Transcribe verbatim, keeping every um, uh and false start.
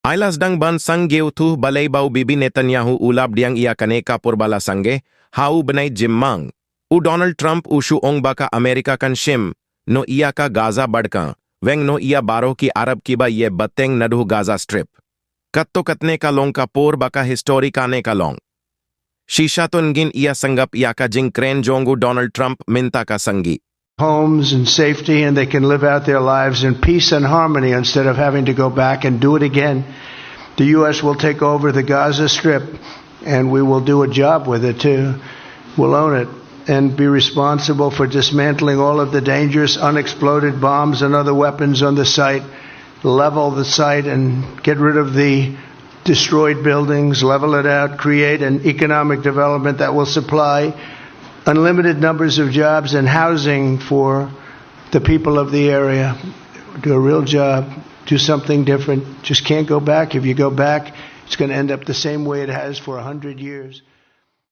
Ai la sdang ban sangeh u thuh balei ba u Bibi Netanyahu u la pdiang ïa kane ka por ba la sangeh, ha u bnai Jymmang. U Donald Trump u shu ong ba ka America kan shim noh ïa ka Gaza bad ka weng noh ïa baroh ki Arab kiba ïeng bteng naduh Gaza Strip. Katto katne ka long ka por ba ka history kane ka long. Shisha to ngin ïa sngap ïa ka jingkren jong u Donald Trump mynta ka sngi. Homes and safety, and they can live out their lives in peace and harmony instead of having to go back and do it again. The U S will take over the Gaza Strip, and we will do a job with it too. We'll own it and be responsible for dismantling all of the dangerous unexploded bombs and other weapons on the site, level the site, and get rid of the destroyed buildings, level it out, create an economic development that will supply unlimited numbers of jobs and housing for the people of the area. Do a real job, do something different. Just can't go back. If you go back, it's going to end up the same way it has for a hundred years.